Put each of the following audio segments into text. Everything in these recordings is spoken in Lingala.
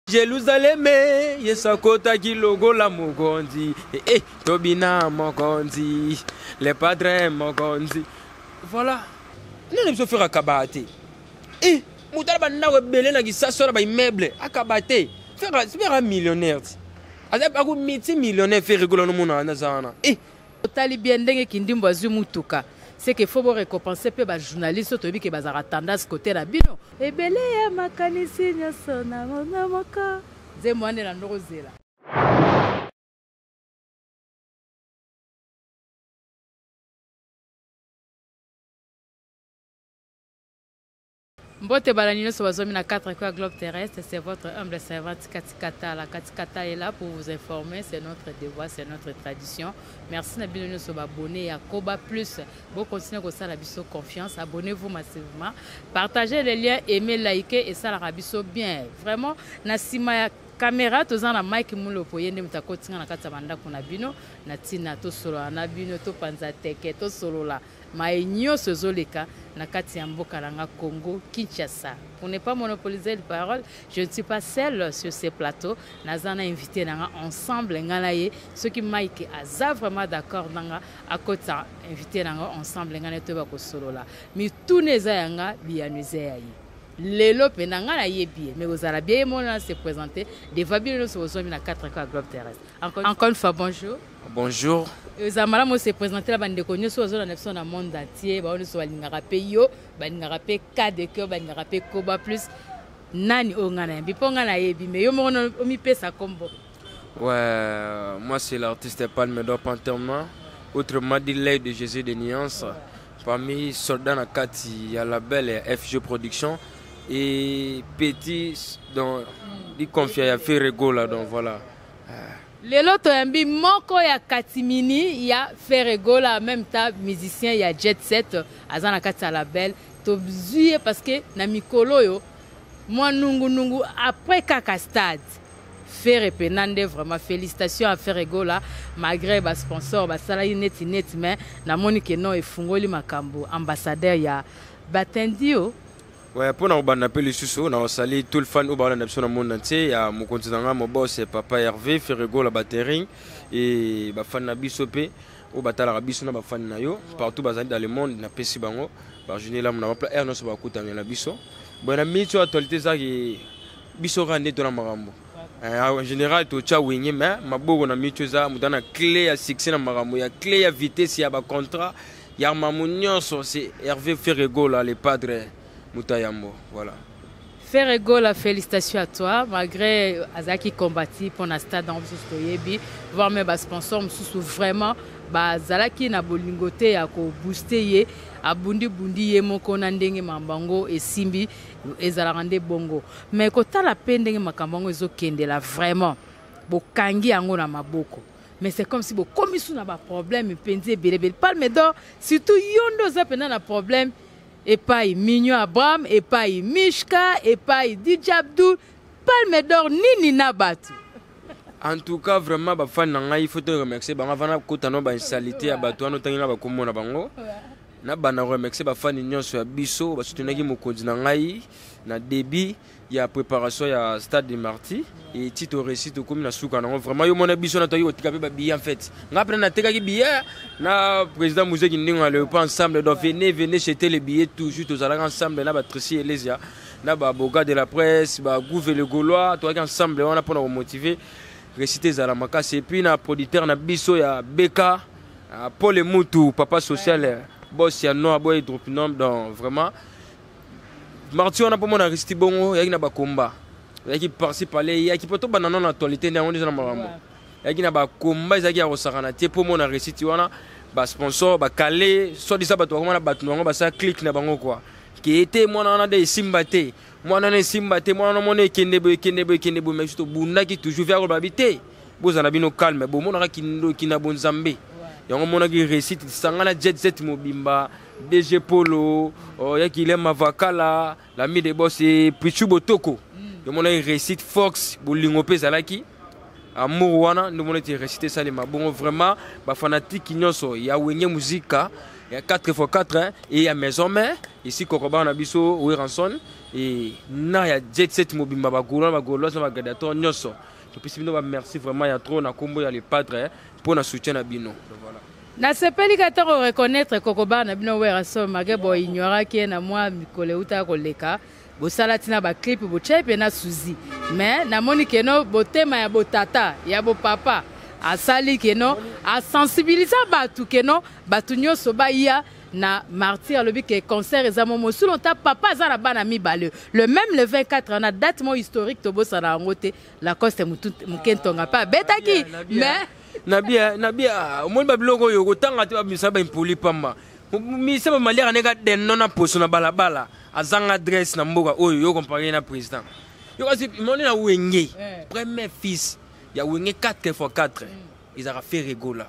Jerusaleme Yesu akotaki lokola mokonzi, eh, eh, tobina mokonzi, le padre mokonzi. Voilà, nani biso Ferre akabaka te? Eh, moto ala bandako ebele na Kisasa na baimmeuble akaba te. Ferre Ferre millionnaire ti, aza ako multi millionnaire. Ferre Gola nomona wana aza wana, eh. Otali bien ndenge Kindimbo azwi mutuka, c'est que faut bo récompenser mpe bajournaliste oyo toyebi ke bazalaka tendance kote na bino. Ebele ya makanisi nyonso na mona moko, nzembo wana nde na ndoko zela. Mbote balandi nyonso bazwami na 4 coins globe terrestre, c'est votre humble servante Kati Katala. Kati Katala est là pour vous informer, c'est notre devoir, c'est notre tradition. Merci na bino nyonso babonné ya Koba Plus. Bo continuer kosala biso confiance, abonnez-vous massivement, partagez les liens, aimez, likez et salaka biso bien. Vraiment na sima ya caméra toza na Mike Mulopo, ye nde moto akotinga na kati ya bandako na bino na ntina tosolola na bino, topanza teke, tosolola maye nyonso ezoleka na kati ya mboka na nga Congo Kinshasa. Pour ne pas monopoliser les paroles, je ne suis pas seule sur ce plateau. Naza na invité na nga ensemble nga na ye. Soki Mike aza vraiment d'accord na nga akota invité na nga ensemble nga na ye toyeba kosolola. Mituna eza ya nga, biyano eza ya ye. Lelo mpe na nga nayebi ye, mais kozala bien ye moko na se présenter devant bino nyonso bozwami na 4 coins ya globe terrestre. Encore une fois, bonjour. Bonjour. Eza malamu se présenter na bandeko nyonso bazolanda biso na monde entier, bango nyonso balingaka mpe yo, balingaka mpe cas de cœur, balingaka mpe Koba Plus. Nani oyo ngai nayambi? Mpo ngai nayebi, mais yo moko omipesa kombo. Ouais, moi c'est l'artiste Palme d'Or Panterma, autrement dit l'œil de Jésus de Nuance, parmi soldats na kati ya label ya FG Production et petit dans di confia ya Ferre Gola, donc voilà. Lelo toyambi moko ya katimini ya Ferre Gola, en même temps musicien ya Jet Set, aza na kati ya label. Tozwi ye parce que na mikolo oyo mwa nungunungu après kaka stade Ferre pena nde vraiment félicitations à Ferre Gola, malgré ba sponsor basalaki neti neti, mais namoni ke non, efungoli makambo, ambassadeur ya Batendio. Ouais, mpo na kobanda mpe lisusu na osali tout le fan oyo balanda biso na monde entier ya mokonzi na nga mobose papa Hervé Ferre Gola batering et bafan na biso mpe oyo batalaka biso na bafani na yo partout bazali dans le monde, napesi bango bajournée elamu na bapla aire nyonso bakutana na biso. Boye na miniti oyo actualité ezaki biso kaka nde tona makambo en général totya wenge, mais maboko na miniti oyo eza moto na clé ya succès na makambo ya clé ya vitesse ya bacontrat ya mamu nyonso, c'est Hervé Ferre Gola le padre Mutayambo, voilà. Ferre Gola, félicitations à toi, malgré azalaki combati pour na stade en mosusu toyebi, voire même basponsor mosusu vraiment bazalaki na bolingo te ya kobooste ye, abundi-bundi ye moko na ndenge makambo yango esimbi, ezalaka nde bongo. Mais kotala mpe ndenge makambo yango ezokendela, vraiment bokangi yango na maboko, mais c'est comme si bokomi su na baproblème mpenza ebelebele. Palme d'Or, surtout yo nde oza mpenza na problème epai Mignon Abraham, epai Mishka, epai DJ Abdul. Palme d'Or, nini na bato? En tout cas vraiment bafani na ngai, il faut te remercier bango avant nakota no bainsalite ya bato wana otangi na bakombo na bango. Na banda remercier bafani nyonso ya biso basutenaki mokonzi na ngai na début ya préparation ya stade de Marty et ti to réussi tokomi na suka nango. Vraiment yo mona biso na toki kotika mpe babillet, en fait nga mpe natekaki billet na président Muzeki ndingo ya Léopard ensemble, donc venez, venez jeter les billets. Toujours tozalaka ensemble na batrici Elesia na baboga de la presse, bagouve le Gaulois, tozalaki ensemble wana mpona komotiver réussite ezala makasi. Et puis na producteur na biso ya Beka, Paul Mutu, papa social, boss ya Noa Boy Dropinum. Donc vraiment marti wana mpo mona réussite bongo eyaki na bakomba, eyaki parci pale, eyaki mpo tobanda nano na actualité nde yango nde eza na makambo, eyaki na bakomba, ezalaki ya kosakana te mpo mona réussite wana. Basponsor bakale soi-disant bato bakoma na bato na bango, basala clique na bango kua ke ete mwana wana nde esimba te, mwana wana esimba te, mwana wana mona ekende boye, ekende boye, ekende boye. Mais biso tobundaki toujours via koloba te, bozala bino calme, bomonaka kindoki na bonzambe yango omonaki réussite sangana Jet Set mobimba, DG Polo, oh, yaki Lema Vakala, l'ami de boss et Pichu Botoko. Yomonaki réussite Fox bolingo mpe ezalaki amour wana nde omona ete réussite esalema bongo. Vraiment bafanatike nyonso ya Wenge Muzika Ya 4 x 4 et ya maison mère ici kokoba na biso Werrason et na ya Jet Set mobimba, bagaulois, bagauloise na bagladiateur nyonso, topesi bino bamerci vraiment ya trop na nkombo ya Le Padre mpo na soutien na bino. Donc, voilà. Nasepeli ka ntango reconnaître kokoba na bino Werrason, malgré boignoraki ye na mwa mikolo eutaka koleka. Bosala ntina baclip, botyai mpe na suzi, mais namoni keno botema ya botata ya bopapa asali keno asensibiliza bato, keno bato nyonso baya na Martyr. Alobi ke concert eza mo mosulu ta papa aza na bana mibale, le même le 24 na date mo historique, tobosana yango te. Lacoste moke ntonga mpe abetaki, mais Nabia, nabia, omoni babiloko oyo kotanga te, babimisa baimpoli pamba, misa bamaliaka ndenge adeno na poso na balabala, azanga adresse na mboka oyo. Yo compare na président yo, kasi moni na Wenge, premier fils ya Wenge 4 x 4 ezalaka Ferre Gola,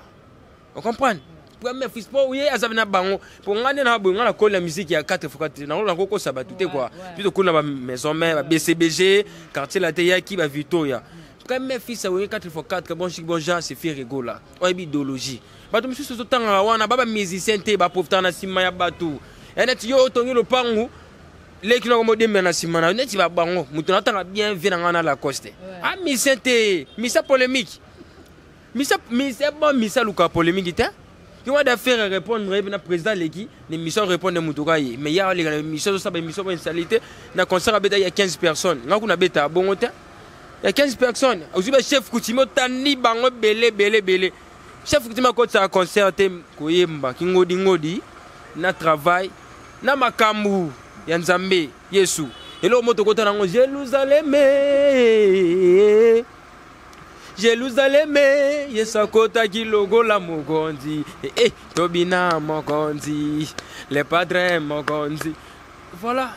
ocomprendre? Premier fils, mpo ye aza na bango, mpo ngai nde na boye, ngai nakoli na musique ya 4 x 4, nango nakokosa bato te quoi. Puis tokoli na bamaison mère, ba BCBG, Quartier Latin, eyaki ba Victoria. Premier fils ya Wenge 4 x 4, bon chic bon genre, c'est Ferre Gola. Oyebi idéologie, bato mosusu totangaka wana ba bamusicien te, baprofitaka na nsima ya bato ya neti yo otongi lopangu, leki nako modembela na nsima na yo neti babango. Moto natanga bien vie na ngai na Lacoste, a musicien te, misa polémique, misa misa bon, misa luka polémique te. Yo wada faire répondre ye na président leki na émission, répondre moto ka ye, mais ya aleka na émission, azosala baémission po insalité. Na concert abeta ya 15 personnes, nga kuna abeta bongo te ya 15 personnes. Ozwi bachef coutumier, otandi bango ebele ebele ebele. Chef coutumier akotisaka concert te, koyemba kingodingodi na travail na makambo ya Nzambe Yesu. Eloko mo tokota nango Jérusaleme, Jérusaleme, Yesu akotaki lokola mokonzi. Eh, eh, tobina mokonzi, Le Padre mokonzi, voilà.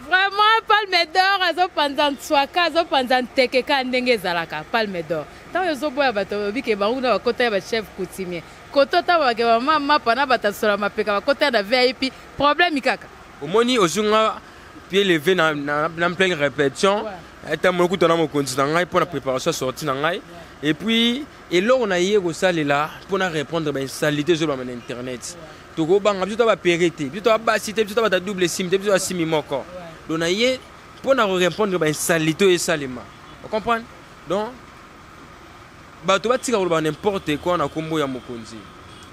Vraiment, Palme d'Or azopanza nswaka, azopanza nteke kaka ndenge ezalaka. Palme d'Or, ntango ezoboya bato babike bango kuna, bakota ya bachef coutumier, koto ntango bake bamama mapa na bato asola mapeka, bakota na VIP, problème kaka. Omoni, ozwi nga pied levé na pleine répétition, etambola kuta na mokonzi na ngai mpo na préparation ya sortie na ngai. Et puis eloko na ye kosalela mpo na répondre bainsalité ezolobama na internet, tokobanga biso to bapere te, biso to babasi te, biso to bata double sim te, biso basimi moko. Donc na ye mpo na korépondre bainsalité oyo esalema, ocomprendre? Donc bato batika koloba n'importe quoi na nkombo ya mokonzi.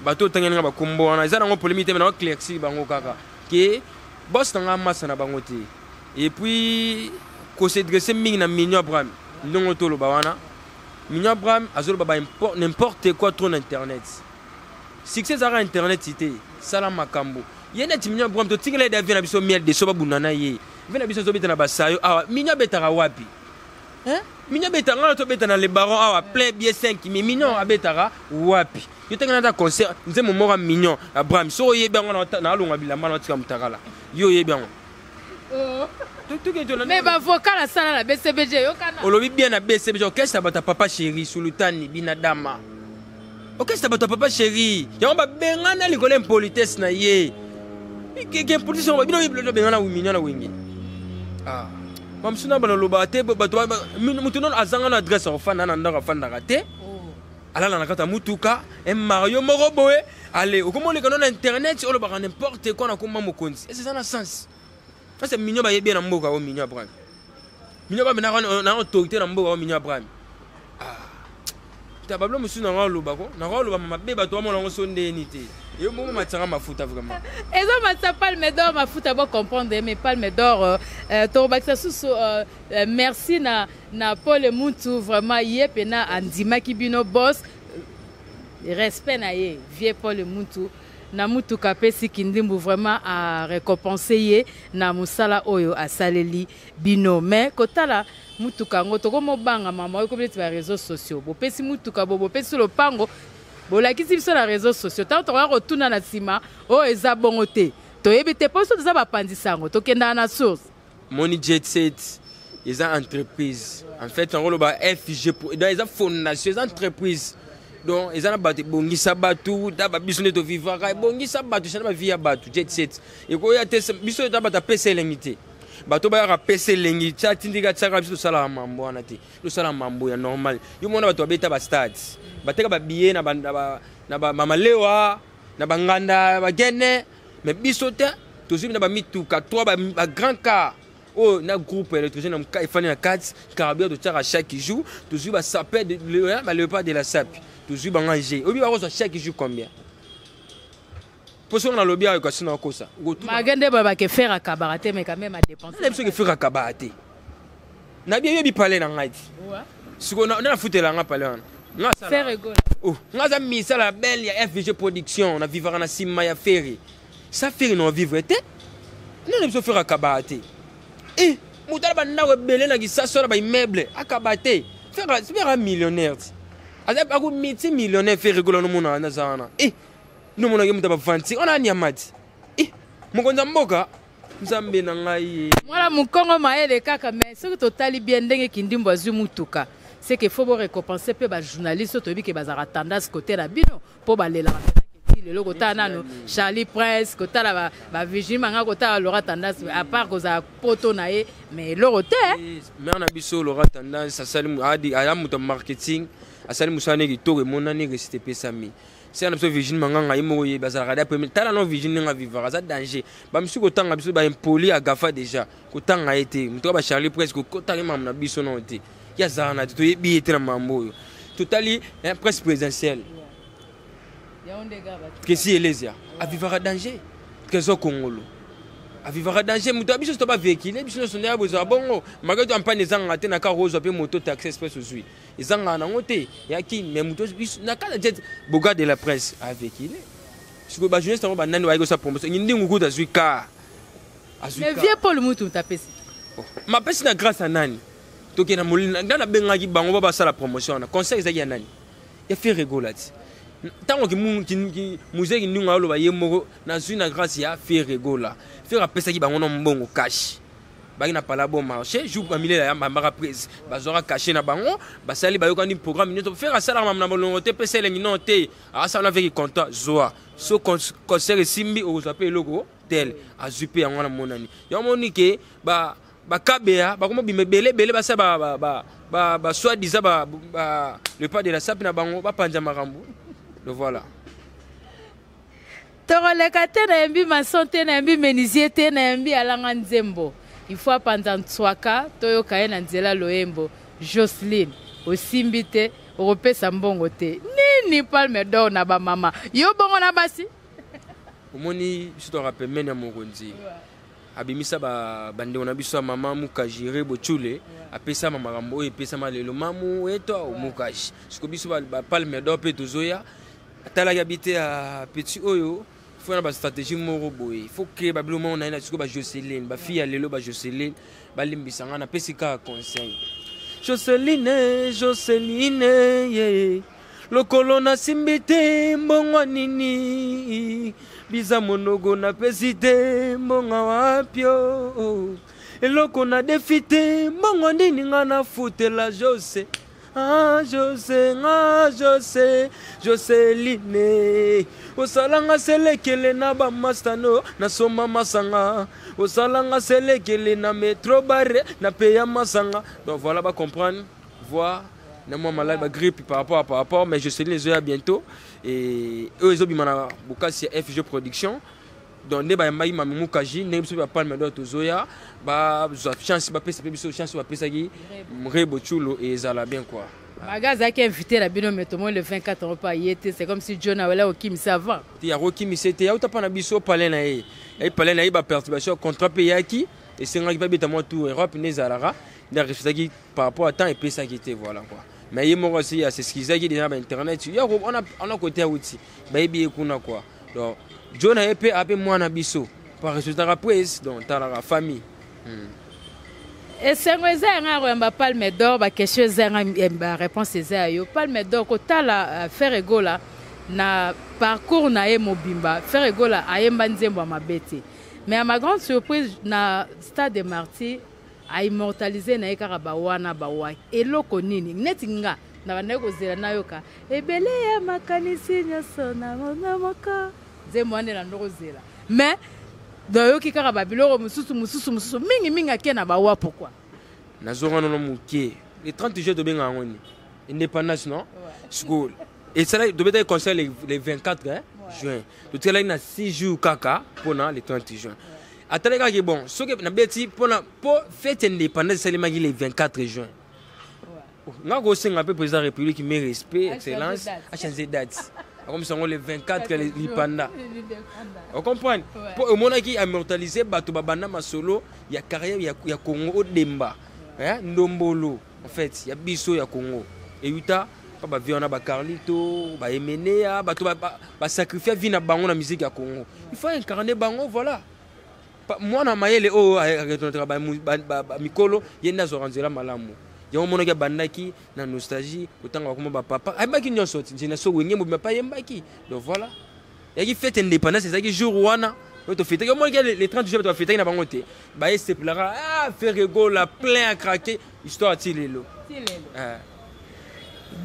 Bato otangeli nga bakombo wana, eza nango polémique te, me nango éclaircir bango kaka ke boss na nga masa na bango te. Et puis kosedresse mingi na Mignon Abraham, ndongo toloba wana, Mignon Abraham azoloba ba n'importe quoi trop na internet. Succès ezalaka internet te, sala makambo ye neti Mignon Abraham. Totikela ye da vie na biso miel de so, babunda na ye. Vie na biso azobeta na basayo awa, Mignon abetaka wapi? Hein? Mignon abetaka, nga na tobeta na Le Baron awa, plein bien 5, mais Mignon abetaka wapi? Yo ntange nata concert, nzembo moko ya Mignon Abraham, soki oyebi yango, naalonga bilamba na otika motakala. Yo oyebi yango? Mais bavocal asala na BCBG, yokana. Olobi bien, na BCBG, orchestre ya bato ya Papa Chéri, Sulutani Binadama, orchestre ya bato ya Papa Chéri, yango babengana likolo ya impolitesse na ye. Ke impolitesse yango bino oyebi, bengana Mignon na Wenge. Ah, bamosusu na balobaka te, bato motu nono azanga na adresse ya kofanda na ndako, afandaka te, alala na kati ya mutuka, mario moko boye. Ale okomoleka no na internet, olobaka n'importe quoi na komba mokonzi, ese eza na sens? Parce Mignon bayebi ye na mboka oyo. Mignon Abraham, Mignon Abraham na autorité na mboka oyo. Mignon Abraham, ah, ta babilo mosusu nanga olobako, nanga oloba mabe, bato bamona yango so ndeni te. Yo bongo matisanga mafuta vraiment. Ezomatisa Palme d'Or mafuta, bocomprendre. Mais Palme d'Or, tokobakisa susu merci na Paul Muntu. Vraiment, ye mpena andimaki bino boss, respect na ye, vieux Paul Muntu na mutuka apesi kindimbu, vraiment arécompense ye na mosala oyo asaleli bino. Mais kotala mutuka yango, tokomobanga mama oyo komi neti baréseaux sociaux, bopesi mutuka bo, bopesi lopango, bolakisi biso na réseaux sociaux. Ntango tokoya kotuna na nsima, oyo eza bongo te, toyebi te, mpo biso toza bapanzisa yango, tokendaka na source. Moni, Jet Set eza entreprise. En fait, yango oloba FG, donc eza fondation, eza entreprise. Donc eza na bato ebongisa bato, ta babiso nde tovivaka, ebongisa bato sana bavie ya bato. Jet Set ekoya te, biso ta bato apesa elengi te, bato bayaka pesa elengi tia tindika tiaka. Biso tosalaka mambo wana te, tosala mambo ya normal. Yo mona bato babeta bastade, bateka babillet na bamalewa. Na banganda bagene, mais biso te tozwi na bamituka 3 ba grand car oyo na groupe électrogène na efandi na kati, carburant totiaka chaque jour, tozwi basape, baléopard de la sape, tozwi bango g oyebi bakozwa chaque jour combien? Mpo soki nalobi ayo kasi nakosa. Malgré nde balobaka Ferre akabaka te, mais quand même adépense. Nayebi soki Ferre akabaka te, nayebi yebi pale na ngai ti sikoyo nde nafutela nga pale wana. Ferre Gola. Oh, nga aza misala belle ya FG Production, na vivaka na nsima ya Ferre. Sa Ferre na vivre te, nde biso Ferre akabaka te. E moto ala bandako ebele na Kisaso na baimmeuble, akaba te. Ferre millionnaire ti, aza ako multi millionnaire. Ferre Gola nomona naza wana e nomonaki moto ya bavanti wana anyama ti e mokonzi ya mboka, Nzambe na ngai. Mwana mokongo mayele kaka. Mais soki totali bien ndenge Kindimbo azwi mutuka, c'est que faut borécompense mpe bajournaliste oyo toyebi ke bazalaka tendance côté na bino, mpo balelaka ti lelo. Kotala nano Charlie Prince, kotala baVirginie Manga, kotala Laura Tendance, à part kozala poto na ye, mais eloko te. Mare na biso Laura Tendance asali, aya moto ya marketing, asali mosala ne kitoko, emonani, réussite epesami. Seka na biso Virginie Manganga, ye moko yebi azalaka da premier. Tala no Virginie ndenge avivaka, aza danger. Bamisusu kotanga biso baimpoli, agafa déjà kotanga ye te. Moto ka baCharlie Prince kokotanga ye makambo na biso nano te, ye azalaka na te, toyebi ye te na mambo oyo. Totali presse présidentielle, Kesi Elesia avivaka danger, Trésor Kongolo avivaka danger. Moto ya biso to bavéhicule biso nyonso nde ya bozwa bongo malgré to ampane ezangaka te. Na kaka ozwa mpe moto taxi express ozwi, ezangaka nango te ya kini. Mais moto na kati ya jet boga de la presse avéhicule. Sikoyo bajournaliste yango banani bayaki kosala promotion? Ndingu kuta azwi car. Mais vieux Paul Mutu apesi. Mapesi na grâce ya nani? Tokende na molili nga nabengaki bango ba basala promotion wana. Concert ezalaki ya nani? Ya Ferre Gola ti. Ntango Muzeki Ndingo aloba ye moko, nazwi na grâce ya Ferre Gola. Ferre apesaki bango na mbongo cash, baki na pala bon marché jour bamilela ya mbambaka prise, bazwaka cachet na bango, basali, bayokani programme nyonso. Ferre asalaka mamu na bolongo te, pesa elengi no te, asala avec content. Zwa so concert esimbi, okozwa mpe eloko tel azwi mpe yango wana. Monani yango, moni ke bakabeya bakoma bima ebele ebele, basala basoi disant le pas de la sape na bango, bapanza makambo. Donc voilà. Tokoleka te, nayembi maçon te, nayembi menuisier te, nayembi alanga nzembo. Il faut apanza ntswaka, toyoka ye na nzela loyembo. Joceline, osimbi te, okopesa mbongo te. Nini Palme d'Or na bamama yo bongo na basi? Omoni, biso toka pembeni ya mokonzi, abimisa bandeko na biso ya mama Mukaji Rebo Tshule, apesama makambo oyo epesama lelo mamu eto Mukaji. Siko biso baPalme d'Or mpe tozoya, atalaki abi te ya petit oyo, faut na bastratégie moko boye, faut créer babilo moko na ye na sikoyo. BaJoceline, bafille ya lelo, baJoceline balimbisa nga, napesi kaka conseil. Joceline, Joceline ye lokolo nasimbi te mbongo nini, biza monogo napesi te mbongo wapio, eloko na defi te mbongo nini nga nafutela Jose. Ah, Jose nga Jose, Joseline, osalanga selekele na bamastano, nasomba masanga, osalanga selekele na metro bare, napeya masanga. Donc voilà, bacomprendre voir na mwa malade, bagrippe par rapport. Mais Joseline ezoya bientôt et oyo ezobima na bokasi ya FG Production. Donc nde bayambaki Mami Mukaji, ndenge biso baPalme d'Or tozoya, bazwa chance, bapesa mpe biso chance bapesaki Rebo Tchulo, ezala bien quoi. Maga azalaki invité na bino, mais tomoni le 24 ngo mpe aye te. C'est comme si John awela okimisa avant. Te, akokimisa te, auta mpa na biso palais na ye, ayi palais na ye, baperturbation contrat mpe eyaki, esengaki mpe abeta mwa tour Europe nde ezalaka, nde arefusaki par rapport à temps epesaki te. Voilà quoi. Mais ye moko asi as'excusaki déjà na bainternet ona kote auti, bayebi ye kuna quoi. Donc jo na ye mpe ape mwana biso par résultat prise, donc talaka famille. Esengo eza yanga ya koyamba Palme d'Or. Baquestion eza yanga, baréponse eza ya yo. Palme d'Or, kotala Ferre Gola na parcours na ye mobimba, Ferre Gola ayemba nzembo ya mabe te, mais à ma grande surprise, na Stade de Martyr aimmortalise na ye kaka bawana bawa. Eloko nini neti nga na bandaki kozela nayoka ebele ya makanisi nyonso na mona moko nzembo wana nde na ndo kozela, mais nayoki kaka babiloko mosusu mosusu mosusu mingimingi ake na bawa. Pourquoi? Nazonga nono moke. Le 30 juillet, tobenga yango ni indépendance, non? Sikoyo esalaki, tobetaki concert le 24, hein? Juin totikalaki na 6 jours kaka mpona le 30 juin. Atalaki kaka bon, soki nabeti mpona mpo fête indépendance esalemaki le 24 juin, nga kosenga mpe président République, mes respect, excellence, achange date, akomisa yango le 24 lipanda. Ocomprendre? Mpo omonaki immortaliser bato babanda masolo ya carrière ya Congo, odemba ndombolo en fait ya biso ya Congo eyuta mpa bavie wana, bacarlito, baemenea, bato basacrifie vie na bango na musique ya Congo. Il faut incarner bango, voilà. Mwana mayele oyo aretonataka bamikolo, ye nde azwaka nzela malamu. Yango omonaki abandaki na nostalgie, kotanga bakoma bapapa, ayembaki nyonso ti nzela so Wenge mobima mpe ayembaki. Donc voilà, eyaki fête indépendance, ezalaki jour wana oyo tofetaki. Omonaki le 30 juin, bato bafetaki na bango te, bayesepelaka. Ah, Ferre Gola plein à craquer, histoire ti lelo.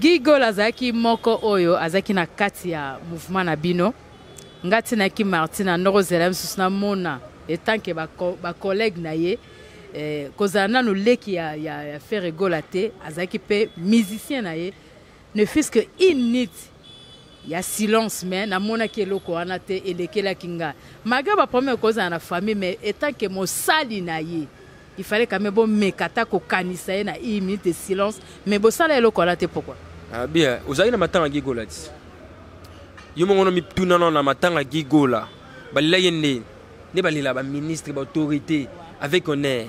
Guy Gola azalaki moko oyo azalaki na kati ya mouvement na bino. Nga ntinaki Martin andoko ozela misusu namona etanke bacollègue na ye, kozala nanu leki ya Ferre Gola te, azalaki mpe musicien na ye. Ne fût que une minute ya silence, mais namonaki eloko wana te, elekelaki nga malgré baproblème ekozala na famille. Mais etanke mosali na ye, il fallait quand même bomeka ata kokanisa ye na une minute de silence, mais bosala eloko wana te. Pourquoi? Ah, bien, ozalaki na matanga Guy Gola ti yo moko no mituna nano na matanga Guy Gola, balelaki nde nde balela baministre, baautorité avec honneur.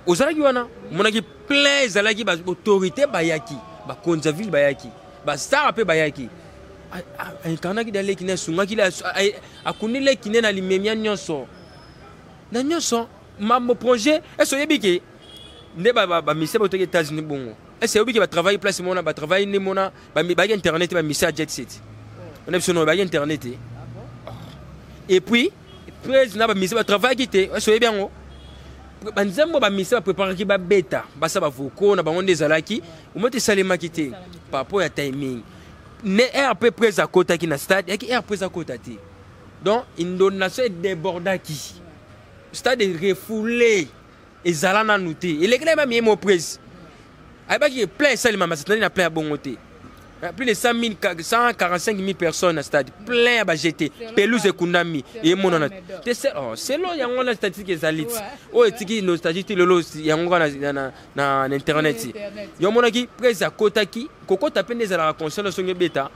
Ozalaki wana, omonaki plein, ezalaki baautorité bayaki, bakonzi ya ville bayaki, bastar mpe bayaki. Incarnaki da leki ne, asungaki, akundi leki ne na limemia nyonso na nyonso. Mambo projet ese oyebi ke nde bamisia bautaki États-Unis bongo, ese oyebi ke batravaille place mona, batravaille nde mona bayaki internet, bamisia ya jet set ona biso no bayaki internet te. Et puis président, bamisia batravaillaki te, ese oyebi yango? Banzembo bamisia bapréparaki, babeta, basala bavocaux na bango nde ezalaki omoi te, esalemaki te par rapport ya timing ne rp. Prese akotaki na stade, yaki rp akota te, donc inondation edébordaki stade, refoulé ezala nanu te, elekeli mami ye mo prise ayebaki plein esalema masatani na plein ya bongo te. Plus de 100 000, 145 000 personnes na stade plein ya bajete, pelouse ekundami, emonana te. Selo yango na statistique ezali ti oyo etiki nostalgie ti lelo, yango kaka na internet. Yo omonaki prese akotaki, kokota mpe nde ezalaka concert songi ebeta,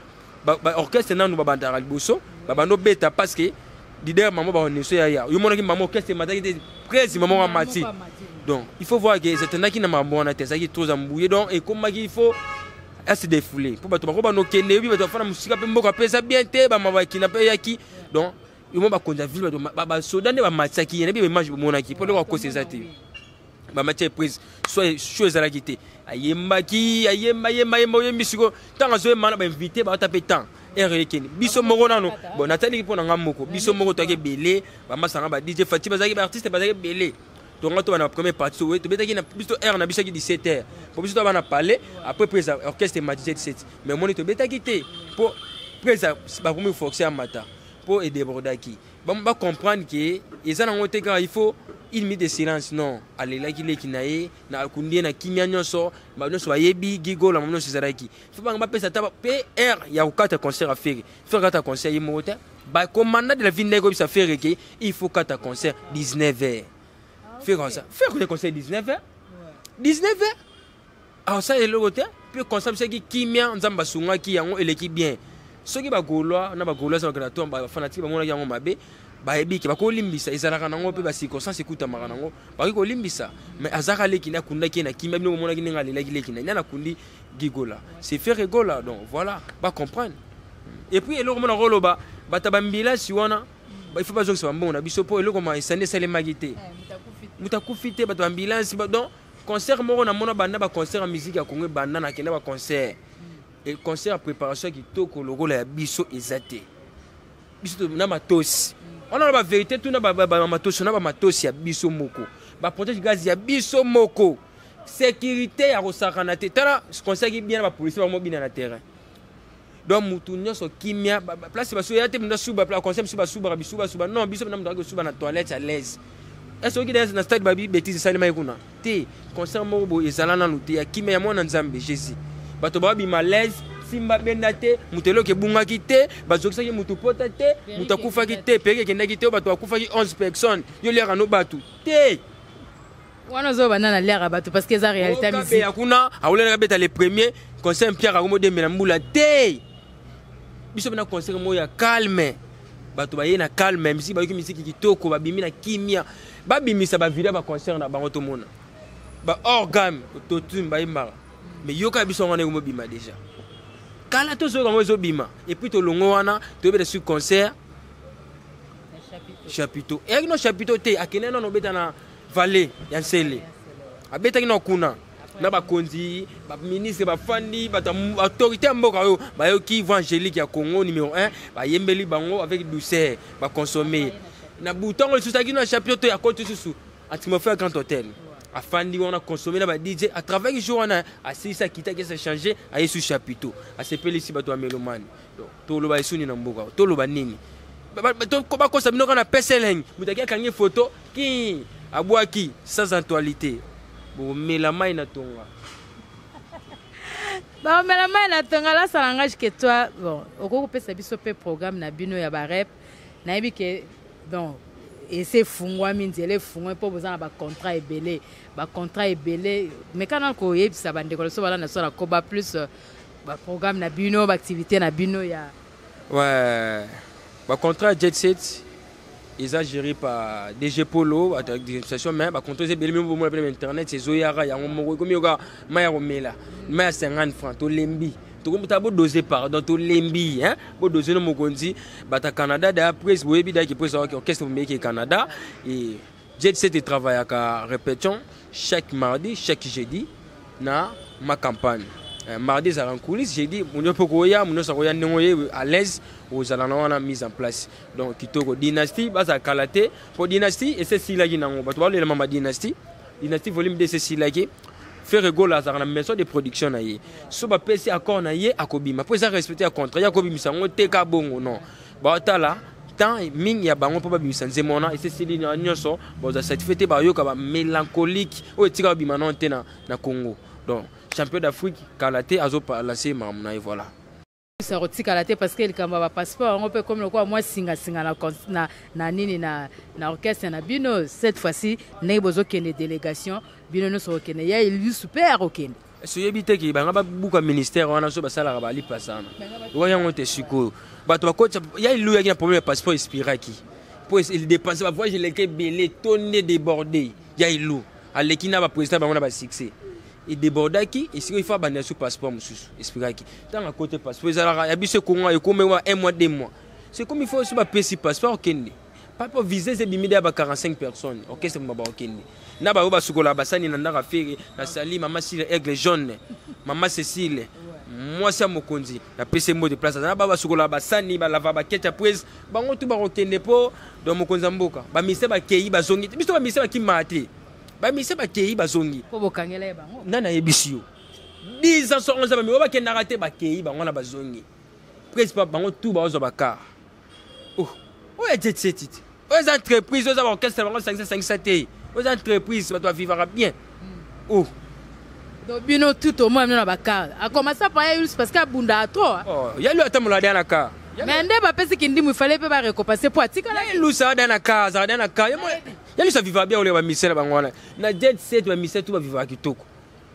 orchestre nanu babandaka liboso, babanda obeta parce que leader mamo baoneso ya ya. Yo omonaki mamo orchestre emataki te, prese mamo amati. Donc il faut voir que ezatandaki na makambo wana te, ezalaki trop embrouillé. Donc ekomaki il faut ase défoulé mpo bato bako banda okende, yobi bato bafanda mosika mpe mboka mpe eza bien te, bamabakina mpe eyaki. Donc yomo bakonzi ya ville, bato basoda nde bamatiaki ye, nayebi baimage bomonaki mpo eloko akosi eza te. Bamatia prise so ezalaki te, ayembaki, ayemba, yemba, yemba, oyembi. Sikoyo ntango azoyemba na bainvité baata mpe temps ere ekende, biso moko nano bon nataliki mpo na nga moko, biso moko toyaki ebele, bamasanga, ba DJ Fati bazalaki, baartiste bazalaki ebele. Tonga to bana première partie tobetaki na biso, heure na biso yaki 17 heures po biso to bana palais. Après prise orchestre emati 17, mais omoni tobetaki te mpo prise bakomi force ya mata mpo edébordaki. Bacomprendre ke eza nango te kaka il faut une minute de silence, non. Alelaki leki na ye na akundi ye na kimia nyonso, nyonso bayebi Guy Gola, mo nyonso ezalaki. Fo bango bapesa ata mpe heure ya kokata concert ya Ferre. Ferre kata concert ye moko te, bacommandant de la ville ndenge koyebisa Ferre ke il faut kata concert 19 heures. Ferre ça, Ferre kota concert 19 heures, 19 heures asala eloko te mpe concert bisaki kimia, Nzambe asungaki yango, eleki bien. Soki bagaulois na bagaulois bakenda to bafanatike bamonaki yango mabe, bayebi ke bakolimbisa, ezalaka nango mpe bacirconstance ekutamaka nango, bakoki kolimbisa. Mais azalaka leki nde akundaki ye na kimia. Bino bomonaki ndenge alelaki leki na nani akundi Guy Gola, c'est Ferre Gola. Donc voilà, bacomprendre. Et puis eloko mona koloba, bato ya bambilasi wana, il faut bazongisa bambongo na biso mpo eloko ma esandi esalemaki te, moto akufi te, bato ya ambulance. Donc concert moko namona banda baconcert ya musique ya Congo ebanda, nakenda baconcert, concert ya préparation ya kitoko lokola ya biso eza te. Biso na matosi wana na bavérité, tuna bamatosi na bamatosi ya biso moko, baprotège gaz ya biso moko, sécurité ya kosakana te. Tala concert bien na bapolisier bamobina na terrain, donc mutu nyonso kimia, place baso ya te, mutu asuba concert biso basubaka bisuba, non, biso na mutu akaki kosuba na toilette à l'aise. Soki na stade babi bétise esalemaki kuna te, concert moko boye ezala nanu te ya kimia ya mwana Nzambe Jésus, bato babima l'aise. Simba benda te, moto eloko ebungaki te, bazokisaki moto pota te, moto akufaki te, periki ekendaki te, bato bakufaki 11 personnes, yo liaka no bato te. Wana ozobanda na liaka bato parce que eza réalité ya musique. Ya kuna awolelaka beta le premier concert Pierre akomodembela mbula te. Biso bena concert moko ya calme, bato baye na calme, misiki bayoki misiki kitoko, babimi na kimia, babimisa bavideo ya baconcert na bango tomona ba hors gamme autotune bayembaka, mais yoka biso wana ekomobima déjà kala tozoyoka yango ezobima. Et puis tolongo wana toyebeta sur concert chapiteau eyaki no chapiteau te, akende nano obeta na vallée ya Nsele, abetaki na kuna na bakonzi, baministre bafandi, bato autorité ya mboka oyo bayoki voix angélique ya Congo numéro 1, bayembeli bango avec douceur, baconsomme na butango. Lisusu ayaki na chapiteau to akoti lisusu atmosphère Grand Hôtel, afandi wana, consommé na ba DJ à travers jour wana, asilisi, akita, akesa changer, aye su chapiteau, asepelisi bato ya mélomane. Donc toloba esuni na mboka, toloba nini? Bakosa bino kaka na pesa elengi. Moto aki akangi photo ki abwaki sans actualité, bomela mai na tonga. Bamela mai na tonga. Là, ça n'engage que toi. Bon, okoki kopesa biso mpe programme na bino ya barep. Nayebi ke donc ese efungwami, nzela efungwami mpo boza na bacontrat ebele, bacontrat ebele. Mais kana koyebisa bandeko na biso balanda so na Koba Plus baprogramme na bino, baactivité na bino ya Ouais, bacontrat Jet Set eza géré par DG Polo administration, mais bacontrat eza ebele. Mimo bomona pene internet ezoyaka yango moko, ekomi yoka mai ya komela, mai ya 50 francs. Tolembi, tokomota bodose, pardon, tolembi hein, bodose no mokonzi. Bato ya Canada da presse, boyebi daki presse orchestre bomeyeki Canada. Et Jet Set etravaillaka répétition chaque mardi, chaque jeudi na ma campagne. Mardi ezalaka en coulisse, jeudi mono mpo koya, mono nyonso akoya ndenge oye à l'aise, ozala na wana mise en place. Donc kitoko, dynastie bazala kala te, mpo dynastie ese esilaki nango, bato baolela mama dynastie. Dynastie volume 2 ese esilaki. Ferre Gola azalaka na maison de production na ye, so bapesi accord na ye, akobima mpo eza respecte ya contrat. Ye akobimisa yango te ka bongo, non, baotala temps mingi ya bango mpo babimisa nzembo wana. Esesili na nyonso, bazwa certifié te, bayoka bamélancolique oyo etika babima nano te na Congo. Donc champion d'Afrique kala te, azolance makambo na ye, voilà. Sa kotikala te, parce que likambo ya bapasseport yango mpe komi lokola mwa singasinga na nini na orchestre na bino. Cette fois-ci, ndenge bozokende délégation, bino nyonso kokende, ya Elisu mpe akokende. So oyebi te ke banga babuka ministère wana, so basalaka balipasa wana, oyo yango te. Sikoyo bato bakotisa ya elu yaki na problème ya passeport expiraki mpo dépense, bavoyage eleki ebele, tonde débordé. Ya elu aleki na baprésident bango na basuccès, edébordaki. Esika ifo abanda su passeport mosusu expiraki, ntango akote passeport ezalaka ya biso ekonga, ekomi un mois, 2 mois, c'est comme il faut. So bapesi passeport, okende papo visa eza ebimi ya ba 45 personnes, orchestre mba baokende na baoyo basukolaka basani na ndako afere na sali mama Sile Aigle Jaune, mama Cécile, mwasi ya mokonzi, napesi mbo de place aza na ba basukolaka basani, balava bakete ya prise, bango tu bakokende mpo donc mokonzi ya mboka. Bamise bakei, bazongi te. Biso bamise bakimaka te, bamise bakei, bazongi. Mpo bokangela ye bango. Nani ayebisi yo 10 ans so 11 ans? Bami oyo bakendaka te, bakei bango na bazongi presque bango tu bazwa bacar. Oh, oyo ya Jet Set te, oyo eza entreprise, oyo eza baorchestre bango sangisa sangisa te, oyo eza entreprise, bato bavivaka bien. Oh. Donc bino tout au moins bino na bacar akomasa pa ya Yulus parce que abundaka trop. Oh, ya lui atambola da na car. Mais nde bapesiki ndimu, ifale mpe barécompense mpo atikala. Ya Lusa ada na car, azalaka da na car. Ya Lusa vivaka bien, oleka bamisele bango wana na Jet Set. Bamise tu bavivaka kitoko,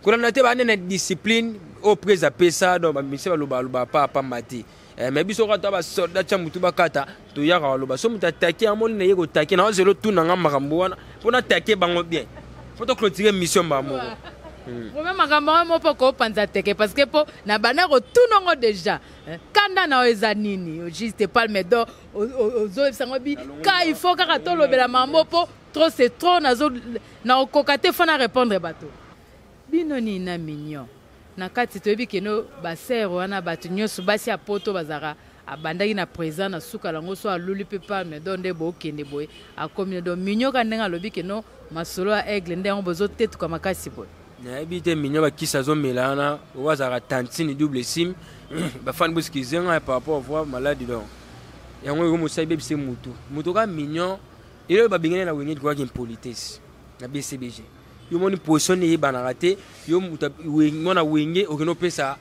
kolanda te, bane na discipline oyo prise apesa. Donc bamise balobaloba pa pamba te. Mais biso kaka basoldat tia mutu bakata, toyaka baloba so moto atake, amoni na ye kotake na ozelo tuna nga makambo wana mpo natake bango bien, mpo toclôturer mission mbaa moko. Vraiment, makambo yango mo mpo kopanza teke, parce que mpo na banda kotuna ngo déjà, kanda na yo eza nini? Juste Palme d'Or, ozoyebisa ngo bi ka il faut kaka tolobela mambo mpo trop c'est trop, nazo nakokoka te, fo na répondre bato. Bino nini na mignon na kati? Toyebi keno basere wana, bato nyonso basi ya poto bazalaka, abandaki na présent na suka lango so aluli mpe Palme d'Or nde bookende boye akomi. Donc mignon ka ndenge alobi keno masolo ya Aigle nde yango bozotetuka makasi boye. Nayebi te, mignon bakisi azomela wana, oyo azalaka tantine double sim, bafani bosikize ngai par rapport voi maladi. Donc yango eko mosali bebise mutu mutu ka mignon eloko babengani na Wenge likwaki impolitesse na BCBG. Yo moni position eyebanaka te, yo mwana Wenge okende opesa.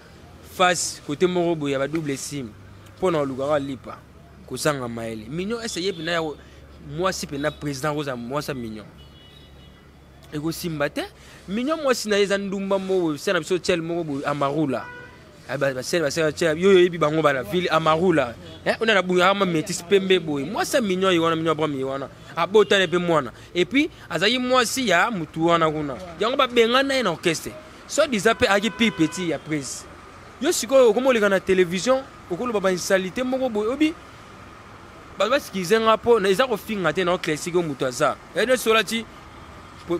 face kote moko boye ya badouble sim mpo na olukaka lipa kozanga mayele. Mignon ese ye mpena ya mwasi mpena président akozala mwasi ya Mignon, ekosimba te. Mignon mwasi na ye eza ndumba moko boye, se na biso tiel moko boye, amarula basele basele tiel yo oyebi bango bana ville amarula. Ona na bunga ama métis pembe boye, mwasi ya Mignon ye wana. Mignon Abraham ye wana abotane mpe mwana, et puis azalaki mwasi ya mutu wana kuna. Yango babengana ye na orchestre, so diza mpe ayaki pire petit ya prise. Yo sikoyo okoma oleka na télévision, okoloba bainsalité moko boye, obi bato basikize nga mpo eza kofinga te na classique. Oyo moto aza neti olati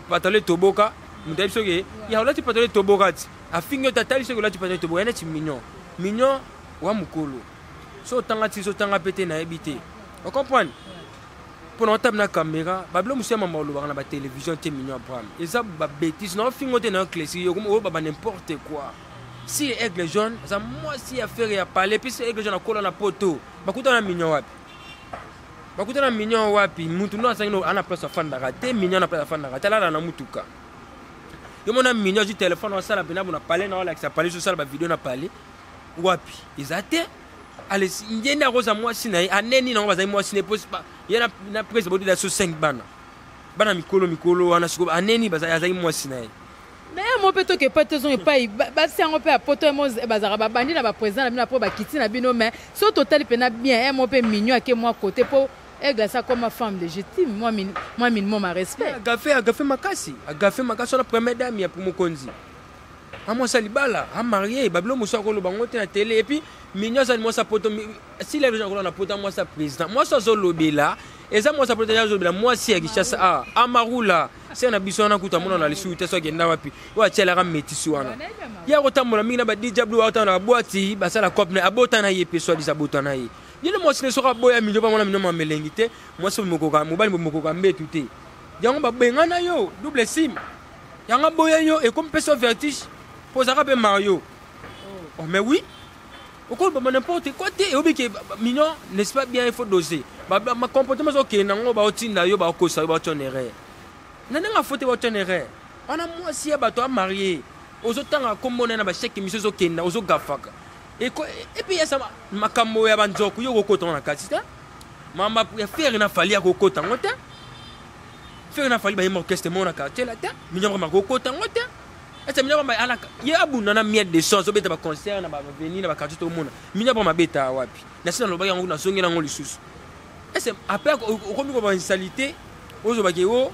patalo etoboka, moto ayebi soki ya olati patalo etoboka ti afingi yo te, atali soki olati patalo etoboka. Ya neti Mignon, Mignon wa mokolo so otanga ti so otanga mpe te, nayebi te, ocomprendre mpo na otaba na caméra. Babilo mosusu ya mama olobaka na batélévision te. Mignon Abraham eza babétise na ofingo te na yo classique, yo oyo n'importe quoi. Si Aigle Jaune aza mwasi ya Ferre ya palais, puis Aigle Jaune akola na poto, bakutana na Mignon wapi? Bakutana Mignon wapi? Mutu ndo asangi ana place afandaka te. Mignon na place afandaka te, alala na mutuka. Yo mona Mignon azwi telefone, asala mpena bona palais na olakisa palais, osala bavideo na palais wapi? Eza te. Ale nde nde akoza mwasi na ye aneni nango, bazali mwasi na ye po ye na prese bodida so 5 bana, bana mikolo mikolo wana. Sikoyo aneni azali mwasi na ye. Mais ye mo mpe toke epai, tozonga epai basi yango mpe ya poto mo bazalaka babandi na baprésident na bino mpo bakiti na bino. Mais so totali mpena bien, ye mo mpe Mignon ake mwa côté mpo Aigle asa koma femme légitime, mwa minimum ya respect. Agafe, agafe makasi, agafe makasi wana. Première dame ya mokonzi, amwasi ya libala, amarie babilo mosusu akoloba yango te na télé. Et puis Mignon azali mwasi ya poto, sila akola na poto, mwasi ya président, mwasi azolobela eza mwasi ya poto, azolobela mwasi ya Kinshasa. A amarula se na biso wana kutu amona na lisusu te. So akenda wapi? Oyo atielaka métisi wana, ye akotambola mingi na ba DJ Blue, akotambola na babwati, basala cope na abota na ye mpe swadisa abota na ye. Ye nde mwasi ne soki aboya Mignon, mpo amona Mignon mamelengi te. Mwasi mokoka, mobali mokoka mbetu te. Yango babengana yo double sim, yango aboya yo, ekomi mpe so vertige mpo ozalaka mpe mario. Oh, mais oui, okoloba n'importe quoi te. Eyobi ke Mignon n'est-ce pas bien, il faut doser bacomportement ezokende nango. Baotinda yo, baokosa yo, baotia en erreur na ndenge afo te, baotia en erreur wana. Mwasi ya bato amarie, ozotanga nkombo na ye na bachaque émission, ezokenda ozogafaka. Et puis esa makambo ya banzoku, yo okokota ngo na kati te. Mama ya Ferre na Fally akokota ngo te. Ferre na Fally bayemba orchestre moko na quartier la te. Mignon Abraham akokota ngo te. Ese Mignon Abraham ye abunda na miel de son, azobeta baconcert na baveni na baquartier. Tomona Mignon Abraham abeta wapi? Na si nalobaki yango, nazongeli yango lisusu. Ese après okomi koba insalité, ozobaki o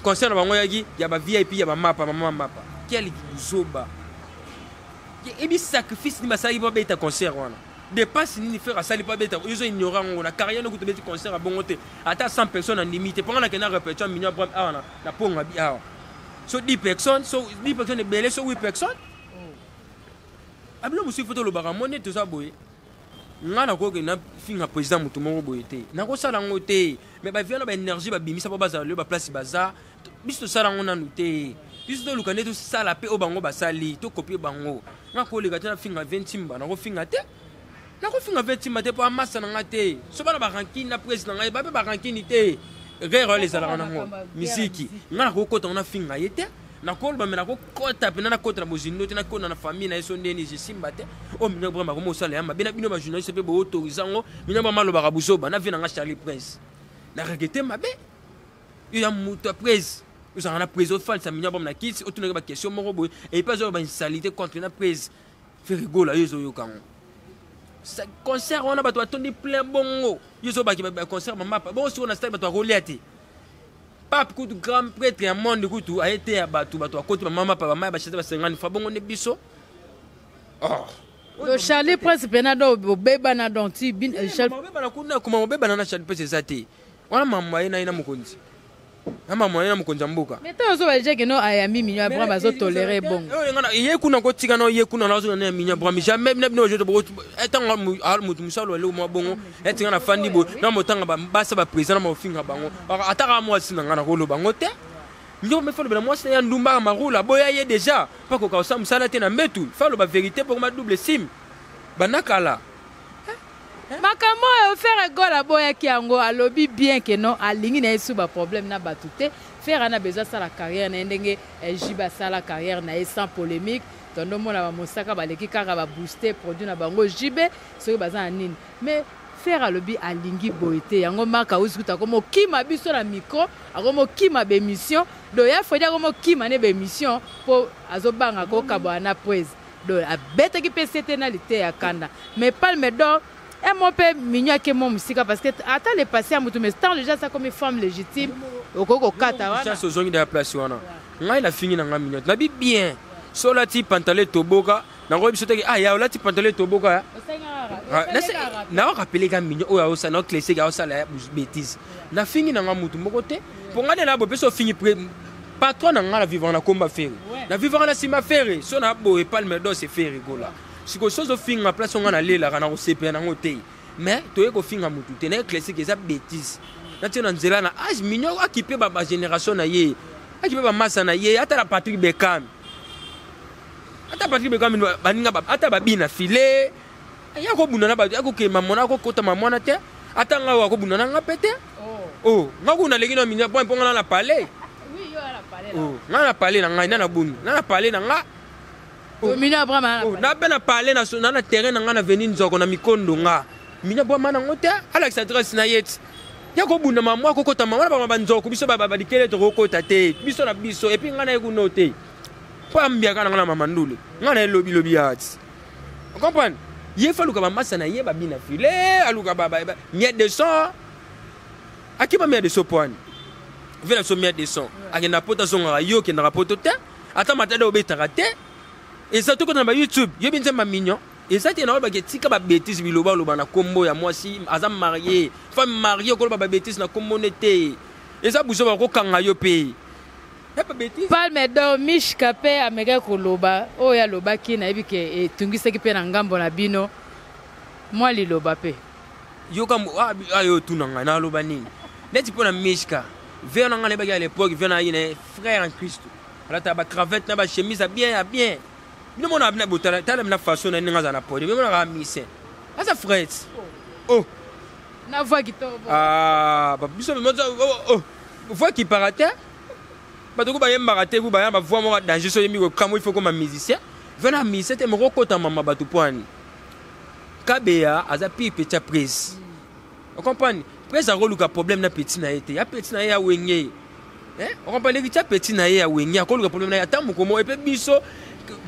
concert na bango yaki ya ba VIP ya bamapa, mama mapa. Quel zoba! Ebi sacrifice nini basalaki mpo babeta concert wana? Dépense nini Ferre asali mpo abeta? Yo ozo ignore yango na carrière nokuta obeti concert ya bongo te, ata 100 personnes andimi te. Mponga nakenda répétition Mignon Abraham awa na ponga bi awa, so 10 personnes, so 10 personnes ebele, so 8 personnes. Abilo mosusu ifo tolobaka mo nde toza boye. Nga nakoki nafinga président motu moko boye te, nakosala yango te. Mais bavia na baénergie babimisa mpo bazala lelo baplace baza, biso tosala yango nanu te. Biso toluka nde tosala mpe oyo bango basali, tokopie bango. Nga koleka te nafinga ventimba, nakofinga te, nakofinga ventimba te mpo amasa na nga te. So bana barankine na prese na ngai, bape barankine te, guerre wana ezalaka nango misiki. Nga nakokota ngo nafinga ye te, nakoloba me nakokota mpena, nakota na bozindo te, nakota na famille na ye so ndeni jesimba te. Oyo Mignon Abraham akoma osala ya mabe na bino bajournaliste mpe boautorise yango. Mignon Abraham alobaka buzoba na vie na nga Charlie Prince na regrete mabe. Yo ya moto ya prese, ozalaka na prese, ofandisa Mignon Abraham na kiti, otunaki baquestion moko boye, epuis azoyoka bainsalité contre na prese Ferre Gola. Yo ezoyoka yango, concert wana bato batondi plein bongo, yo ezobaki baconcert mamapa bongo. Sikoyo na stade bato bakolia te. Pape kutu, grand prêtre ya monde kutu aye te ya bato, bato bakoti bamama pa bamaya bachate basengani fa bongo nde biso. Oh. Donc Charlie Prince mpena do bobebana, donc ti mobebana kuna koma mobebana na Charlie Prince eza te. Wana mama ye na ye na mokonzi, na mama ye na mokonzi ya mboka. Mais ntango ozoba déjà keno ayambi Mignon Abraham, azotolere bongo. Ye kuna kotika na ye kuna nazona na Mignon Abraham jamais na bino. Ntango motu mosalo aleko mwa bongo, eti nga nafandi boye na motanga basa baprésident na maofinga bango, ataka mwasi na nga nakoloba yango te. Mignon me falobela mwasi na ya ndumbaka marula boya ye déjà mpo akoka kosala mosala te na mbetu. Faloba vérité mpo koma double sim banda kala. Makambo oyo Ferre Gola aboyaki yango, alobi bien ke non, alingi na ye su baproblème na bato te. Ferre ana besoin asala carrière na ye ndenge JB asala carrière na ye sans polémique. Tondomona bamosaka baleki kaka babooste produit na bango JB soki baza na nini. Mais Ferre alobi alingi boye te. Yango Marc House kuta akomokima biso na micro, akomokima bémission. Do ya Freddy akomokima ne bémission po azobanga kokabwana na presse. Do abetaki pe sete na liteya kanda. Mais Palme d'Or emo mpe mignon ake mo mosika parce que ata le passé ya motu, mais tant déjà ça comme femme légitime okoki kokata wana. Chance ozongi na place wana. Ngai nafingi na ngai mignon, nabi bien so olati pantalon etoboka, nakoyebi biso teke ah ya olati pantalon etoboka. Naorapele ka mignon oyo aosala, naocleseke aosala ya bétise. Nafingi na ngai mutu moko te, mpo ngai nde na boye mpe so ofingi patron na ngai, na vivaka na komba Ferre, na vivaka na nsima Ferre, so na boye Palme d'Or Ferre Gola. Sikoyo so ozofinga place oyo ngai nalelaka, na kosepela nango te. Mais toye kofinga mutu te na classique, eza bétise. Natie na nzela na age, mignon akipe bagénération na ye, akipe bamasa na ye. Ata na Patrick Beckham, ata Patrick Beckham, baninga ata babina file ya kobunda na bato, ya kokema mwana, akokota mwana te. Ata ngai oyo akobunda na nga mpe te. Oh, nga kuna aleki na mignon po mpo nga na palais. Nga na palais na ngai, na na bundu, na na palais na nga. Na mpe na palais na na terrain na nga na veni nzoko na mikondo. Nga mignon bwama nango te, alakisa adresse na ye ti ya kobunda mamwa, akokota mama wana bama banzoko. Biso balikele tokokota te, biso na biso. Et puis ngai na ye kuno te, mpo ambiaka na nga na mama ndule, ngai na ye lobilobi ya ti comprendre. Ye fa aluka bamasa na ye babina file, aluka mia de son, akima mia de son po ani vela so mia de son akenda poto, azongaka. Yo okendaka poto te, ata matade obetaka te. Eza tokota na bayoutube, yobi nzemba mignon eza te. Na oyo bake tika babétise, biloba oloba na nkombo ya mwasi aza marie, femme marie, okoloba babétise na nkombo ne te, eza buso bakokanga yo mpe. Palme d'Or, Mishka mpe amekaki koloba oyo alobaki, nayebi ke etungisaki mpe na ngambo na bino. Mwa liloba mpe. Yoka ayo otuna ngai, naloba nini neti mpo na Mishka? Ver na ngai nayebaki à l'époque, ver na ye na frère en Christ, alata bacravate na bachemise ya bien ya bien. Bino mona bina botala, tala na façon na ndenge aza na podium, bino monaka mise aza frère. Oh. Na voix kitoko. Ah, biso oh, voix kipara te, bato ko bayembaka te, ku baya bavoix moko danger. So oyembi kokamwa, il faut koma musicien vena musicien te moko okota mama bato po ani kabeya aza pire petit ya prise. Ocomprendre, prise akoluka problème na petit na ye te, ya petit na ye ya Wenge. Ocomprendre, tia petit na ye ya Wenge akoluka problème na ye ata mokolo moko. Epe biso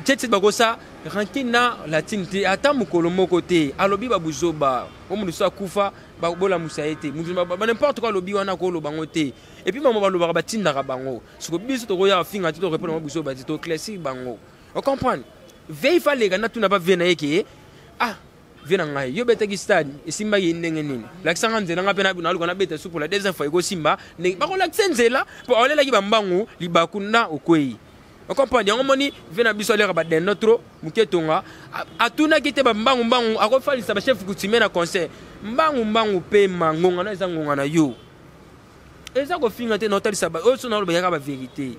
tieti bakosa rankine na latine te, ata mokolo moko te. Alobi babuzoba o moto so akufa bolamusa ye te, mutu n'importe quoi alobi wana, akoloba yango te. Et puis mama balobaka batindaka bango. Siko biso tokoya kofinga te, torépondre bango buzoba te, toclassir bango. Ocomprendre, vei fa leka natuna ba vie na ye ke ah, vie na ngai, yo betaki stade, esimbaki ye ndenge nini? Lakisanga nzela, nga mpe naluka nabeta su pour la deuxième fois, ekosimba ndenge bakolakisa nzela mpo aolelaki bambangu libaku na okwei. Ocomprendre, yango moni vie na biso aleka badendo trop moke tonga atunaki te bambangu mbangu, akofalisa bachef coutumier na concert mbangu mbangu. Pema ngonga na eza ngonga na yo, eza kofinga te. Naotalisa oyo so naoloba yaka bavérité.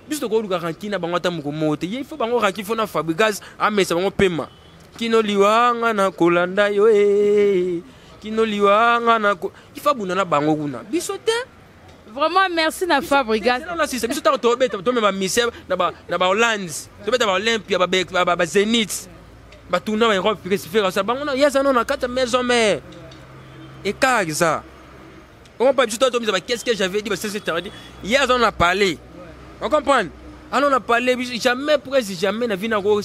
Biso tokoluka rancune na bango ata moko moko te. Ye ifo bango rancune fo na Fabregas amesa bango pema kino liwanga na kolanda yo e kino liwanga na ifo abunda na bango kuna, biso te. Vraiment, merci na Fabregas. Nasisa biso ntango tobeta, tomema mise na bahollande, tobeta baolympia, bazénith, batuna baeurope, fesifera bango ye aza no na kati ya maison mare écart eza. On biso to ba qu'est-ce que j'avais dit, ba c'est ye aza na parler, on comprendre. Alors na parler jamais, presque jamais na vie na ko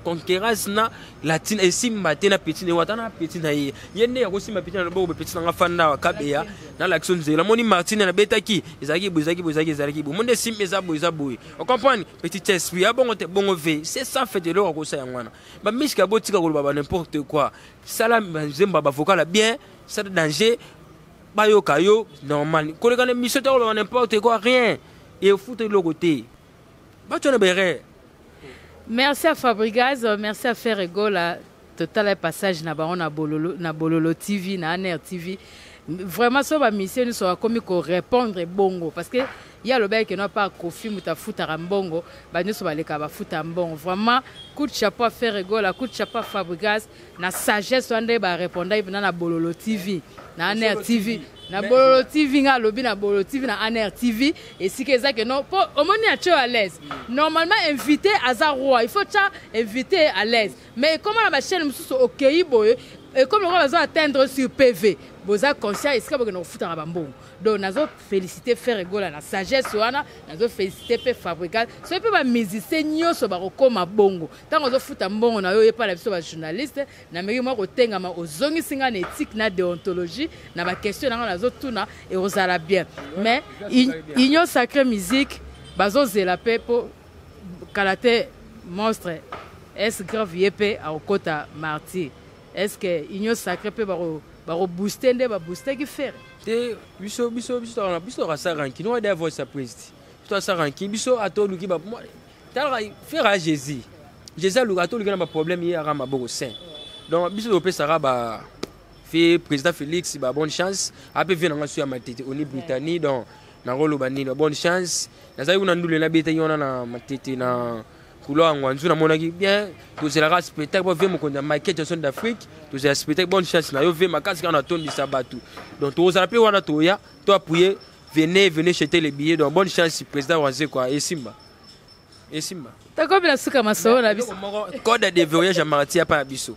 concurrence na latine esimba te na petit ne wata na petit na ye. Ye nde akosimba petit na loboko, petit na nga fanda kabeya na l'action nzela moni Martine na betaki ezalaki boye, ezalaki boye, ezalaki ezalaki boye, monde esimba eza boye, eza boye. On comprendre, petit esprit ya bongo te, bongo v c'est ça fait de eloko akosa yango wana. Bamiske abotika koloba ba n'importe quoi, sala nzembo bavocal bien, sala danger, bayoka yo normal. Koleka na émission te, koloba n'importe quoi, rien efuta eloko te, bato wana berere. Merci à Fabregas, merci à Ferre Gola. Total passage na bango na Bololo, na Bololo TV, na ANR TV. Vraiment so ba mission nyonso bakomi korépondre bongo parce que Ye alobaki que non pa Koffi moto afutaka mbongo, ba nyoso baleka bafuta mbongo. Vraiment coup de chapeau à Ferre Gola, coup de chapeau à Fabregas na sagesse wana nde ba répondaki mpena na Bololo TV, na ANR TV, na Bololo TV. Nga alobi na Bololo TV, na ANR TV, esika eza que non, po omoni atio à l'aise. Normalement invité aza roi, il faut tia invité à l'aise, mais comment na ba chaîne mosusu okei boye, ekomi lokola bazo atteindre sur PV, boza conscient esika bokende kofutaka bambongo. Donc nazo féliciter Ferre Gola na sagesse wana, nazo féliciter pe Fabregas. Soki pe ba musicien nyonso bakokoma bongo, ntango ozofuta mbongo na yo, oyepala na biso ba journaliste, na meki mwa kotengama, ozongisi nga na éthique na déontologie na ba question na nga nazotuna, ekozala bien. Mais Union Sacrée Musique bazozela pe po kala te monstre est grave, ye pe akokota martyr. Est ce que Union Sacrée pe bakobooste nde baboostaki Ferre? Te, biso tokasa rancune oyo da voice ya président. Biso tosa rancune, biso ata oluki ba talaka Ferre ya Jésus. Jésus aluka ata oluki na baproblème, ye aka maboko saint. Donc biso topesaka ba fe président Félix ba bonne chance, ape vie nanga so ya Matete oni Britannie. Donc nakoloba nini? Ba bonne chance. Nazali kuna ndule nabetaki wana na Matete na couloir Ngwanzu, namonaki bien. Tozelaka spectacle po vie mokonzi ya Michael Jackson d'Afrique, tozela spectacle. Bonne chance na yo vie makasi kaka natondisa bato. Donc tozala mpe wana, toya to appuyer, venez, venez jeter les billets. Donc bonne chance président Wanze quoi, esimba, esimba. Tokomi na suka masolo na biso. Code de voyage ya marti apa ya biso.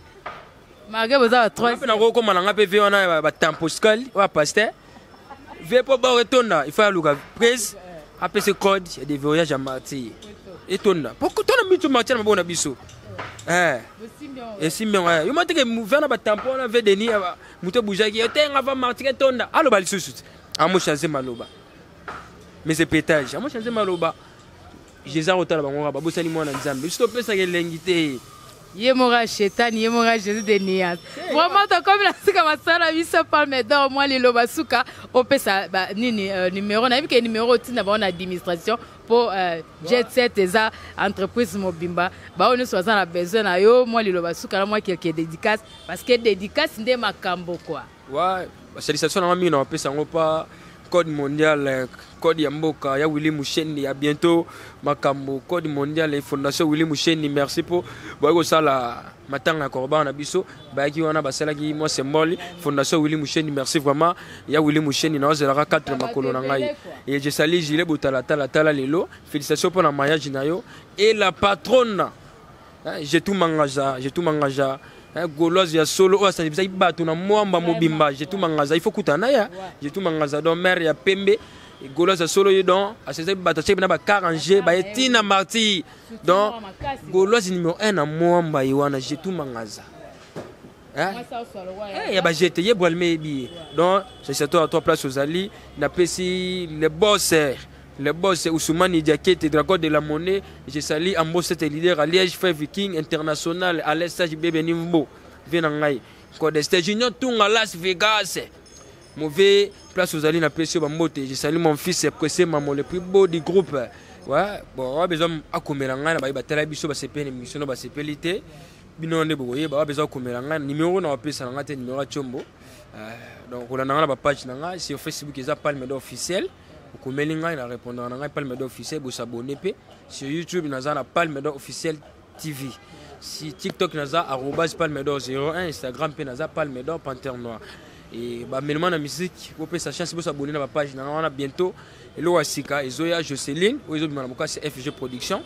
Malgré boza ba 3 mpe nakokoma na nga mpe vie wana batemposcal oyo pasteur vie mpo bor etonda, il faut aluka prise apesa code ya de voyage ya martyr etonda po tona mitu martyr na maboko na biso. Esimbi yango yo mateke ve na batampo wana ve deni moto ebougeaki yo te nga va martyr etonda, aloba lisusu te amochange maloba, mais epétage amochange maloba. Jésus akotala bango kaka babosani mwana Nzambe, biso topesaka elengi te. Ye moko ya shetani, ye moko ya Jésus de nuance. Vraiment tokomi na suka masala biso. Palme d'Or, mwa liloba suka opesa nini, numéro nayebi ke numéro otinda bango na administration mpo Jet Set eza entreprise mobimba, bao nyonso baza na besoin na yo. Mwa liloba suka na mwa quelque dédicace, parce que dédicace nde makambo quoi. Wa basalutation nanga mingi na bapesa yango pa code mondial, code ya mboka ya Willy Musheni ya bientôt makambo, code mondial et fondation Willy Musheni. Merci mpo boyaki kosala matanga ya korban na biso, bayaki wana basalaki mwa symbole. Fondation Willy Musheni, merci vraiment ya Willy Musheni. Naozelaka 4 makolo na ngai et je salue Gilet Botalatala tala lelo. Félicitations mpo na mariage na yo et la patronne Jetou Mangaza, Jetou Mangaza gauloise ya solo oyo asangisaki bato na mwamba mobimba. Jetou Mangaza, il faut kutana ya Jetou Mangaza. Donc mare ya pembe, gauloise ya solo ye, donc asangisaki bato, atiaki na bacarange baye ntina martyr. Donc gauloise numéro 1 na mwamba ye wana Jetou Mangaza ya bajete ye bwalme yebi ye. Donc c'est à toi place ozali, napesi le boss, le boss Ousmane Diakete, dragon de la monnaie. Je salue Ambo cette leader à Liège, frère Viking international à l'Est Bébé Nimbo vie na ngai Codeste Junior Tunga Las Vegas, mauvais place ozali, napesi yo bambote. Je salue mon fils Pressé Mamo, le plus beau du groupe. Ouais, bon oyo besoin akomela ngai na baye batala biso, basepeli na émission no, basepeli te, bino nde bokoyeba. Oyo besoin akomela ngai, numéro na bapesa na ngai te, numéro ya Tiombo. Donc kolanda ngai na bapage na ngai sur Facebook, eza Palme d'Or officiel. Okomeli ngai na répondre na ngai Palme d'Or officiel. Bosabone mpe sur YouTube, naza na Palme d'Or officiel TV. Si TikTok naza @palme d'or 01, Instagram mpe naza Palme d'Or Panthère Noir. E bamelema na musique, bopesa chance, bosabone na bapage na ngai wana. Bientôt eloko ya sika ezoya, Joceline oyo ezobima na bokasi FG Production.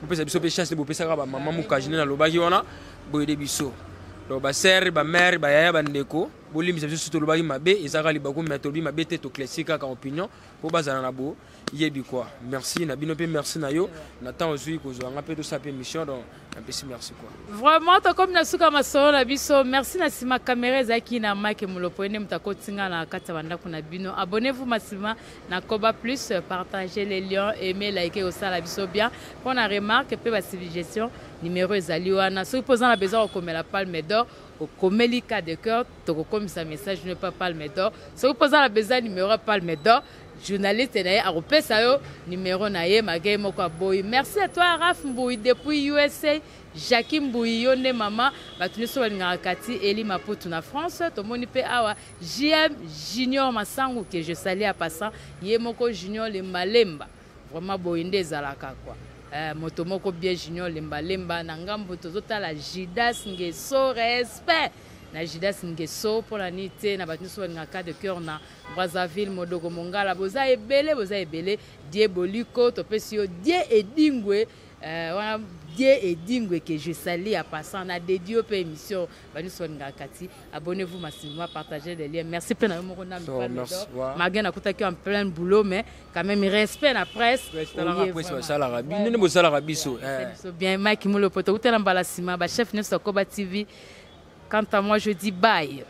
Bopesa biso mpe chance, bopesaka bamama Mokaji nde nalobaki wana boyede biso. Donc basere, bamare, bayaya, bandeko, bolimbisa biso soki tolobaki mabe, ezalaka libaku, mais tolobi mabe te, toclairci kaka opinion mpo bazala na boyebi quoi. Merci na bino mpe merci na yo na temps ozwi kozwa nga mpe tosala mpe mission. Donc napesi merci quoi. Vraiment tokomi na suka masolo na biso. Merci. Na nsima caméra ezalaki na Mike Molopo, ye nde moto akotinga na kati ya bandako na bino. Abonnez-vous massivement na Koba Plus, partagez les liens, aimez, likez, osala biso bien. Mpo na remarque mpe basuggestion, numéro ezali wana. Soki mpo oza na besoin kokomela Palme d'Or, okomeli cas de cœur, tokokomisa message ne pas Palme d'Or. Soki mpo oza na besoin numéro ya Palme d'Or. Journaliste na ye akopesa yo numero na ye malgré ye moko aboyi. Merci à toi Raph Mbuyi depuis USA. Jackie Mbuyi yo nde mama bato nyonso balingaka Kati Eli Maputu na France. Tomoni mpe awa JM Junior Masangu que je salue en passant, ye moko Junior Lembalemba. Vraiment boye nde ezalaka quoi. Moto moko bien Junior Lembalemba na ngambo tozotala Judas Ngeso, respect na Judas Ngeso mpona nini te na bato nyonso balingaka de cœur na Brazzaville Modogo Mongala boza ebele, boza ebele. Die Boliko topesi yo Die Edingwe, wana Die Edingwe que je salue en passant na dédié yo pe émission ba nyonso balingaka Kati. Abonnez-vous massivement, partagez les liens. Merci pe na yo moko na So, Mipale merci. d'Or. Ouais. Malgré nakutaki en plein boulot, mais quand même respect na presse. Presse, talaka Oye, presse, vraiment. basalaka bino nde bosalaka biso. Ouais, c'est biso bien. Mike Mulopo, tokutana mbala nsima, ba chef nyonso ya Koba TV. Quant à moi, je dis bye.